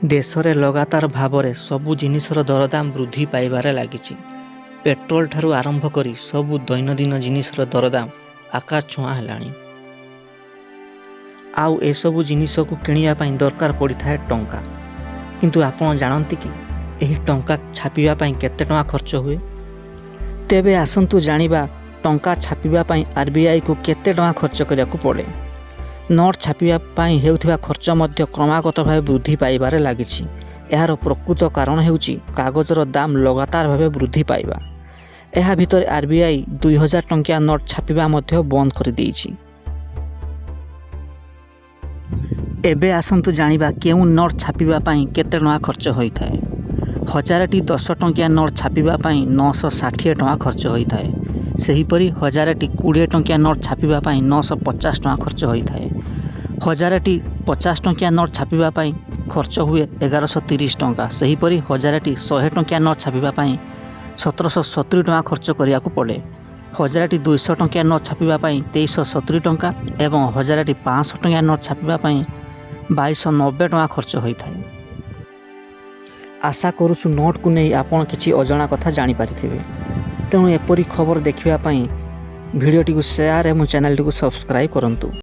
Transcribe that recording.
ଦେଶରେ ଲଗାତାର ଭାବରେ ସବୁ ଜିନିଷର ଦରଦାମ ବୃଦ୍ଧି ପାଇବାରେ ଲାଗିଛି। ପେଟ୍ରୋଲ ଠାରୁ ଆରମ୍ଭ କରି ସବୁ ଦୈନନ୍ଦିନ ଜିନିଷର ଦରଦାମ ଆକାଶ ଛୁଆଁ ହେଲାଣି। ଆଉ ଏସବୁ ଜିନିଷକୁ କିଣିବା ପାଇଁ ଦରକାର ପଡ଼ିଥାଏ ଟଙ୍କା। କିନ୍ତୁ ଆପଣ ଜାଣନ୍ତି କି ଏହି ଟଙ୍କା ଛାପିବା ପାଇଁ କେତେ ଟଙ୍କା ଖର୍ଚ୍ଚ ହୁଏ? ତେବେ ଆସନ୍ତୁ ଜାଣିବା ଟଙ୍କା ଛାପିବା ପାଇଁ ଆରବିଆଇକୁ କେତେ ଟଙ୍କା ଖର୍ଚ୍ଚ କରିବାକୁ ପଡ଼େ। ନୋଟ୍ ଛାପିବା ପାଇଁ ହେଉଥିବା ଖର୍ଚ୍ଚ ମଧ୍ୟ କ୍ରମାଗତ ଭାବେ ବୃଦ୍ଧି ପାଇବାରେ ଲାଗିଛି। ଏହାର ପ୍ରକୃତ କାରଣ ହେଉଛି କାଗଜର ଦାମ ଲଗାତାର ଭାବେ ବୃଦ୍ଧି ପାଇବା। ଏହା ଭିତରେ ଆରବିଆଇ 2000 ଟଙ୍କିଆ ନୋଟ୍ ଛାପିବା ମଧ୍ୟ ବନ୍ଦ କରିଦେଇଛି। ଏବେ ଆସନ୍ତୁ ଜାଣିବା କେଉଁ ନୋଟ୍ ଛାପିବା ପାଇଁ କେତେ ଟଙ୍କା ଖର୍ଚ୍ଚ ହୋଇଥାଏ। 1000ଟି 10 ଟଙ୍କିଆ ନୋଟ୍ ଛାପିବା ପାଇଁ 960 ଟଙ୍କା ଖର୍ଚ୍ଚ ହୋଇଥାଏ। ସେହିପରି 1000ଟି 20 ଟଙ୍କିଆ ନୋଟ୍ ଛାପିବା ପାଇଁ 950 ଟଙ୍କା ଖର୍ଚ୍ଚ ହୋଇଥାଏ। 1000ଟି 50 ଟଙ୍କିଆ ନୋଟ୍ ଛାପିବା ପାଇଁ ଖର୍ଚ୍ଚ ହୁଏ 1130 ଟଙ୍କା। ସେହିପରି 1000ଟି 100 ଟଙ୍କିଆ ନୋଟ୍ ଛାପିବା ପାଇଁ 1770 ଟଙ୍କା ଖର୍ଚ୍ଚ କରିବାକୁ ପଡ଼େ। 1000ଟି 200 ଟଙ୍କିଆ ନୋଟ୍ ଛାପିବା ପାଇଁ 2370 ଟଙ୍କା ଏବଂ 1000ଟି 500 ଟଙ୍କିଆ ନୋଟ୍ ଛାପିବା ପାଇଁ 2290 ଟଙ୍କା ଖର୍ଚ୍ଚ ହୋଇଥାଏ। ଆଶା କରୁଛୁ ନୋଟ୍କୁ ନେଇ ଆପଣ କିଛି ଅଜଣା କଥା ଜାଣିପାରିଥିବେ। ତେଣୁ ଏପରି ଖବର ଦେଖିବା ପାଇଁ ଭିଡ଼ିଓଟିକୁ ସେୟାର ଏବଂ ଚ୍ୟାନେଲଟିକୁ ସବସ୍କ୍ରାଇବ୍ କରନ୍ତୁ।